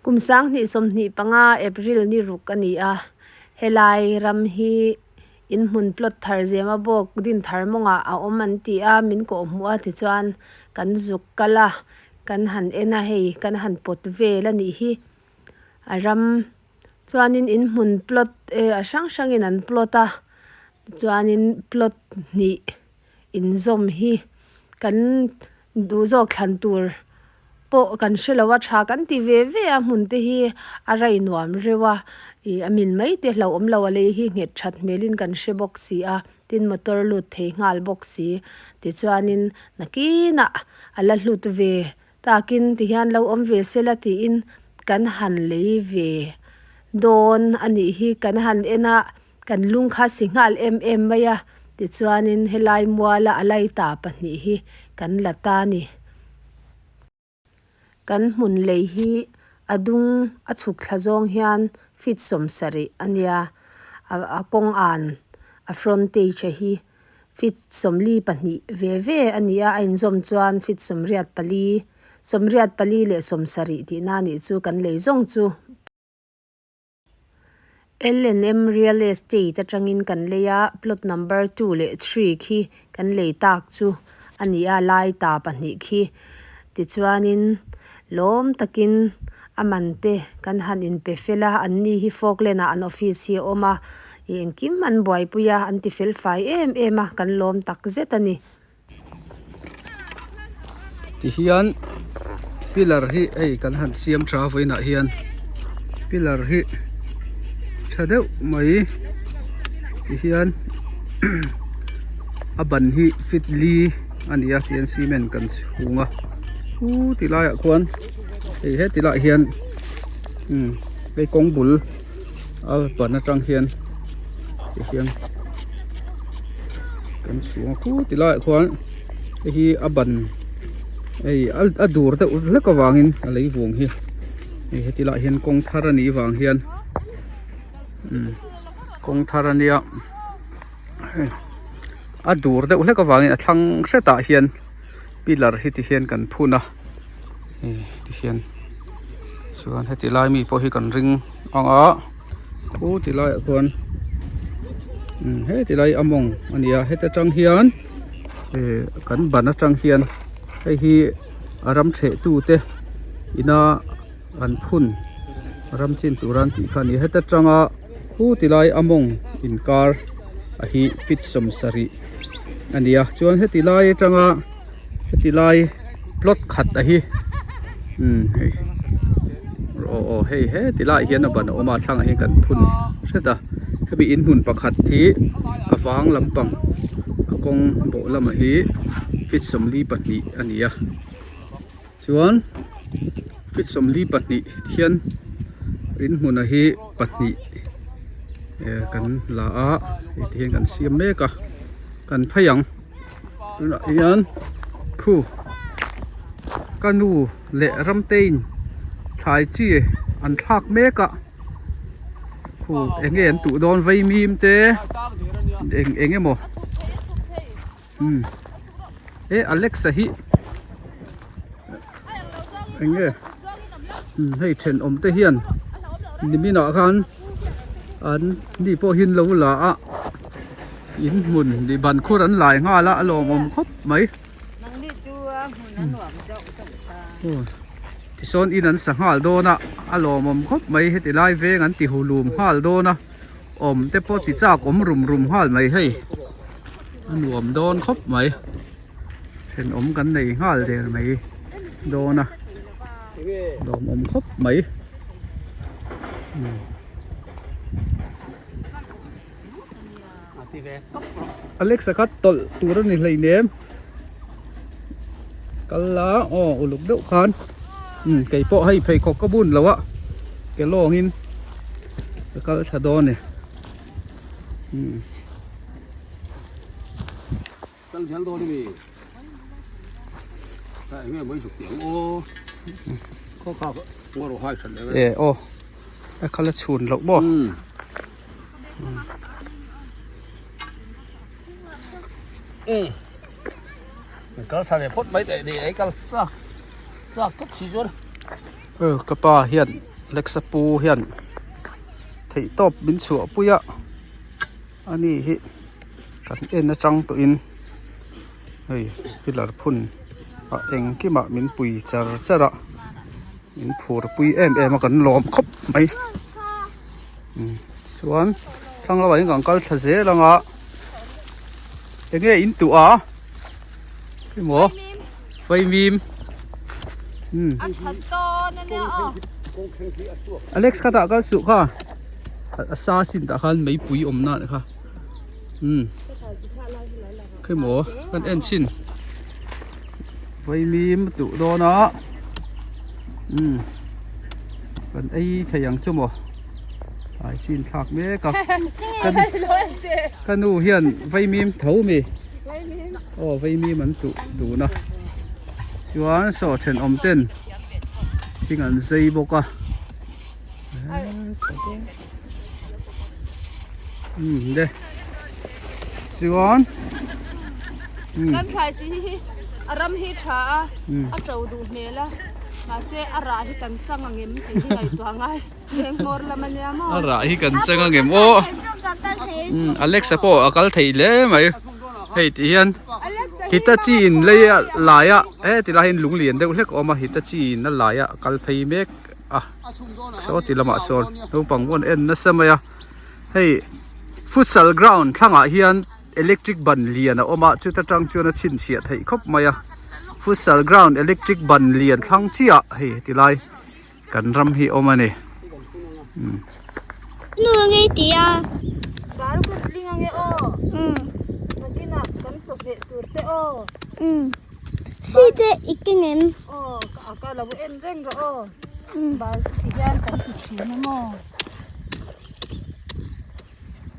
Kum 2025 April ni ruk a ni a, helai ram hi inhmun plot thar zema bawk din thar mawngah a awm an ti a, min kawhhmuh a tichuan kan zuk kal a, kan han en a hei kan han pawt vel a nih hi a ram chuanin inhmun plot eh a hrang hrangin an plot a chuanin plot hnih inzawm hi kan duh zawk thlan tur pawh kan hre lo a tha kan ti ve ve a hmun te hi a rai nuam reuh a ih a min mai te hlauhawm lo a lei hi nghet that hmelin kan hre bawk si a tin motor lut thei nghal bawk si tichuanin nakinah a la hlut ve takin tihian lo awm ve sela tiin kan han lei ve dawn a nih hi kan han en a. Kan lung kha si nghal em em mai a, tichuanin helai muala a laita pahnih hi kan la ta a ni. Kan hmun lei hi a dung a chhuk thla zawng hian feet 70 a nia, a kawng an a frontage a hi feet 42 ve ve a ni a, a inzawm chuan feet 84, 84 leh 70 tihna a nih chu kan lei zawng chu. L and M Real Estate atangin kan lei a, plot number 2 leh 3 khi kan lei tak chu a ni a, lai ta pahnih khi. Tichuanin lawm takin a man te kan han inpe fel a, an ni hi Falkland ah an office hi a awm a, ih engkim an buaipui a, an ti fel fai em em a, kan lawm tak zet a ni. Tihian pillar hi hei kan han siam tha vawiinah hian pillar hi tha deuh mai tihian a ban hi feet li a ni a tihian cement kan chhung a chu ti laiah khuan hei heti laiah hian umm hei kawng bul a ban atang hian tihian kan chhung a khu ti laiah khuan hei hi a ban hei a dur deuh hlek avangin a lei vung hi hei heti laiah hian kawng thar a nih vang hian umm kawng thar a nia a dur deuh hlek avangin a thlang hretah hian pillar hi ti hian kan phun a hei ti hian chuan heti lai mi pawh hi kan ring ang a khu ti laiah khuan umm heti lai a mawng a ni a heta tang hian eh kan ban atang hian hei hi a ram theh tu te ina an phun ram chin tur an tih kha a ni heta tanga khu ti lai a mawng inkar a hi feet 70 a ni a chuan heti lai atanga heti lai plot khat a hi umm hei aw aw hei heti laiah hian a ban a awm a thlangah hian kan phun hret a hemi in hmun pakhat hi a vang lampang a kawng bawh lamah hi feet 42 a ni a chuan feet 42 hian in hmun a hi pahnih eh kan la a hei ti hian kan siam mek a kan phei ang. Tunah hian khu ka nu leh Ramtein thlai chi an thlak mek a khu eng nge an tuh dawn vaimim te eng eng emaw umm he Alex-a hi eng nge umm hei thenawm te hian niminah khan an ni pawh hi an lo la a. In hmun ih ban khur an lai nghal a a lawmawm khawp mai tisawn in an sa nghal dawn a a lawmawm khawp mai heti lai veng an ti hulum nghal dawn a awm te pawh ti chak awm rum rum nghal mai hei a nuam dawn khawp mai thenawm kan nei nghal der mai dawn a lawmawm khawp mai. Alexa kha tawlh tur a ni hleinem kal la aw uluk deuh khan umm kei pawh hei pheikhawk ka bun lo a ke lawngin ka kal tha dawn e umm. Kal zel dawn a mi ta enge mai zuk tih ang aw khaw kha ngaw rawh hai that leh e aw a khala chhun loh maw um kal tha leh phawt mai teh ni ei kal chak chak tawp si chuan ka pa hian. Alexa pu hian theihtawp min chhuah pui a ani hi kan en atang tawhin hei pillar phun ah engkimah min pui char char a min phur pui em em a kan lawm khawp mai chuan thlang lamah hian kan kal thla zel ang a enge in tuh a emaw vaimim Alex kha tah kal suh kha a sa sin tah khan meipui awm na kha umm khemaw kan en chhin vaimim a tuh dawn a umm kan ei thei ang chu maw tlai chin thlak mek a ka nu hian vaimim tho mi aw vaimim an tuh dun a chuan saw thenawm ten thing an zai bawk a. Um le chuan um kan thlai chi hi a ram hi tha a a to duh hmel a mahse a rah hi kan chang ang em tih hi ngaihtuah ngai leng hmawr lam ania maw a rah hi kan chang ang em aw um Alexa pawh a kal thei hle mai hei tih hian Hitachi in lei a lai a heti lai hian lung lian deuh hlek a awm a Hitachi in a lai a kal phei mek. a saw ti lamah sawn naupang pawh an en nasa mai a hei futsal ground thlangah hian electric ban lian a awm a chuta tang chuan a chhinchhiah theih khawp mai a futsal ground electric ban lian thlang chiah hei ti lai kan ram hi a awm a ni. Nu ngei ti a. Bar kut ling ange aw. Um. Nakinah kan chawhmeh tur te aw. Um. Si te i keng em? Aw ka a ka lo en reng rawh aw. Um. Bar chu ti hian kan ti thin a maw.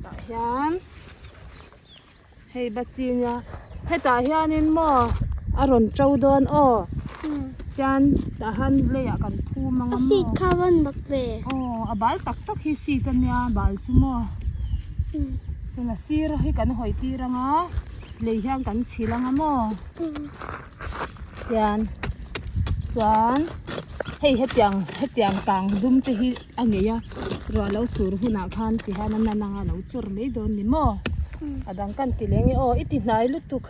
Tah hian hei ba chi nia hetah hianin maw a rawn to dawn aw. Um. Chuan tah hian leiah kan phum ang a maw. A seat kha a van bawk ve. Aw a bal tak tak hi seat a nia bal chu maw. Um. Tuna sir hi kan hawi tir ang a. Lei hian kan chhil anga maw hian chuan hei hetiang hetiang kang dum te hi a ngei a ruah lo sur hunah khan ti hian a nan anga lo chawr mai dawn ni maw a dang kan ti leng e aw i ti hnai lutuk.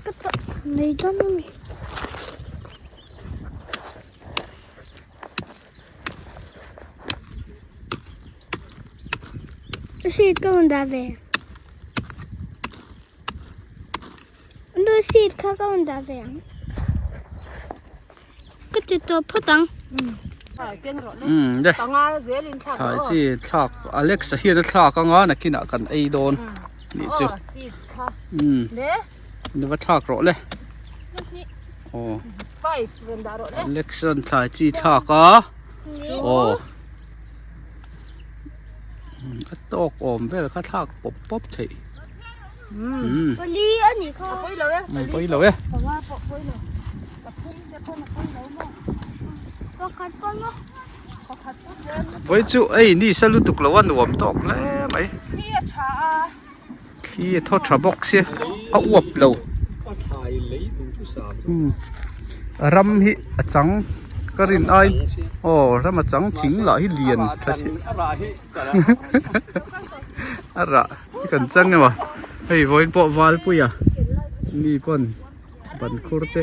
Ka tah mai dawn a ni. Seat ka rawn dah ve. Nu seat kha ka rawn dah ve ang. Ka ti tawh phawt ang. Umm le thlai chi thlak Alex a hian a thlak anga nakinah kan ei dawn nih chu umm ni va thlak rawh le aw Alex an thlai chi thlak a aw a tawk awm vel kha thlak pawp pawp theih umm Pali a nih kha. Pawi lo e. Pakhat pawn maw? Pawi chu ei ni sa lutuk lo a nuam tawk hle mai. Thli a tha a. Thli a thaw tha bawk sia a uap lo. Ram hi a chang ka rin ai aw ram a chang thing lah hi lian tha si a rah hi kan chang emaw hei vawiin pawh Valpuia mi pawn. Ban khur te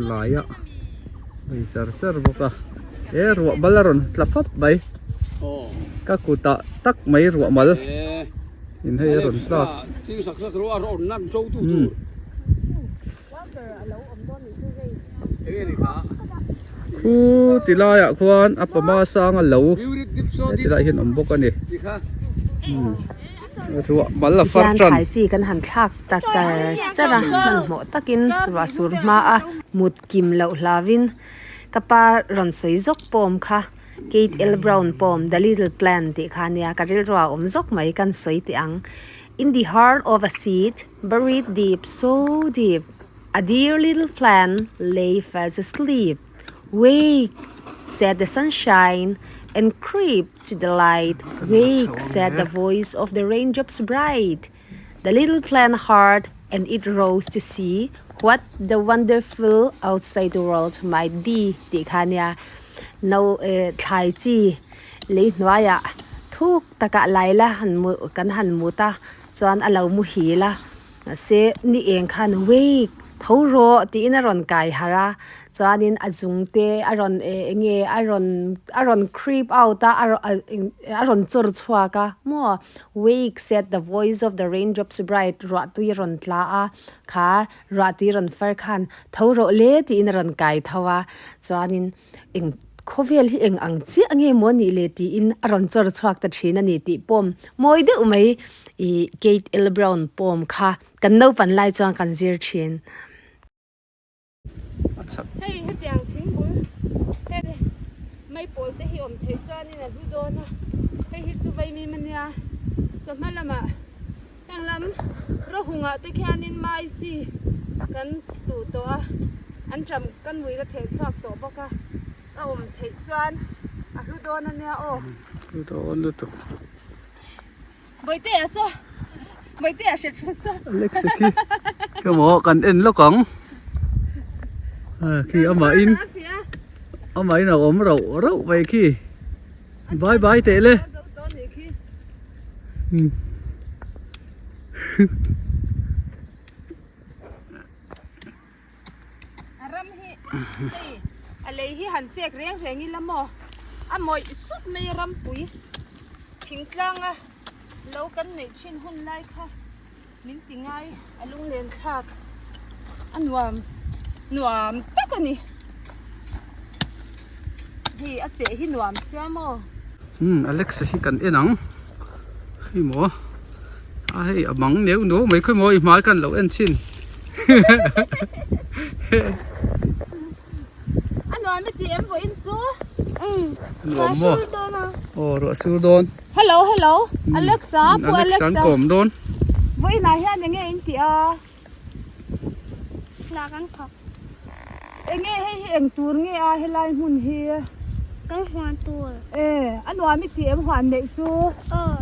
lai a nei char char bawk a he ruah mal a rawn tla fap mai ka kutah tak mai ruah mal in hei a rawn tlak umm. Khu ti laiah khuan a pama sanga lo he ti lai hian awm bawk a ni umm. Ruah mal a far Tihian tan. thlai chi kan han thlak ta char char a, hmanhmawh takin ruah sur hma a mut kim loh hlauhin ka pa rawn sawi zawk pawm kha Kate L Brown pawm The Little Plan tih kha ania ka rilru a awm zawk mai kan sawi teh ang In the heart of a seed buried deep so deep a dear little plant lay fast asleep Wake said the sunshine and creep to the light, Wake, said the voice of the raindrops bright. The little plant heard and it rose to see what the wonderful outside world might be tih kha nia. No eh thlai chi lei hnuaiah thuk takah laila han mu kan han mut a chuan a lo muhil a. Mahse ni eng khan wake tho rawh tiin a rawn kai harh a chuanin a zung te a rawn eh eng nge a rawn a rawn creep out a a rawn chawr chhuak a maw wake said the voice of the raindrops bright ruah tui a rawn tla a kha ruah tui rawn far khan tho rawh le tiin a rawn kai tho a chuanin eng khawvel hi eng ang chiah nge maw nih le tiin a rawn chawr chhuak ta thin a ni tih pawm mawi deuh mai ih Kate L Brown pawm kha kan naupan lai chuan kan zir thin. Hei hetiang thingbul hei maipawl te hi awm theih chuanin a hlu dawn a hei hi chu vaimim a nia chawhma lamah heng lam rawhungah te khianin mai chi kan tuh tawh a an ṭam ka nui ka theh chhuak tawh bawk a a awm theih chuan a hlu dawn a nia aw. Hlu dawn lutuk. Bawihtea saw Bawihtea hre thu saw. Alex a khi ka maw kan en lawk ang khi amah in amah in a awm rauh rauh mai khi bye bye teh le. A ram hi hei a lei hi han chek reng reng ila maw a mawih sup mai a rampui thingtlanga lo kan neih thin hun lai kha min ti ngai a lunglen thlak a nuam nuam tak a ni hei a cheh hi nuam sia maw. Umm Alex a hi kan en ang hei maw a hei a mang neuh nuau mai khawi maw i hmai khan lo en chhin a nuam i tih em vawiin chu umm nuam maw aw ruah sur dawn hello hello Alex a pu Alex an kawm dawn vawiin ah hian enge in tih a Hna kan thawk. Enge hei hi eng tur nge a helai hmun hi? Kan huan tur. E, a nuam i tih em huan neih chu? Aw.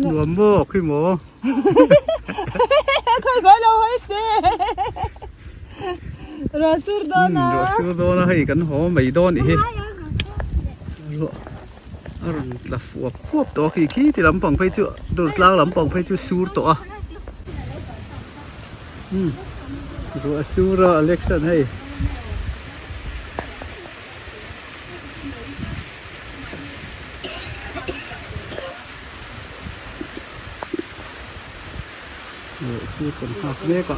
Nuam maw khi maw? Khawi khawi lo hawi teh. Ruah sur dawn a. Ruah sur dawn a hei kan haw mai dawn nih hi. Ruah a rawn tla fuap fuap tawh a khi khi ti lampang phei chu dur tlang lampang phei chu sur tawh a umm ruah a sur a Alex an hei ruah chu kan nghak mek a.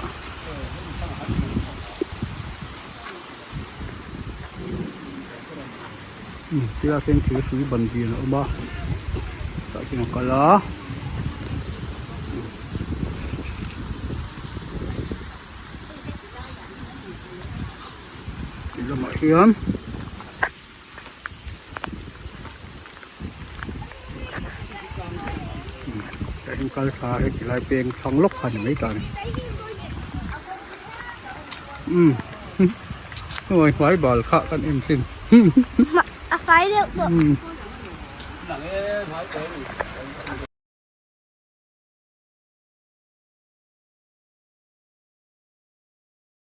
Tilai ah khian thir hrui ban lian a awm a tah khian a kal a ti lamah hian tah hian kal thla a heti lai peng thlang lawk kha a ni mai ta a ni umm. Hnuai hmai bal kha kan en thin. A fai deuh tawh.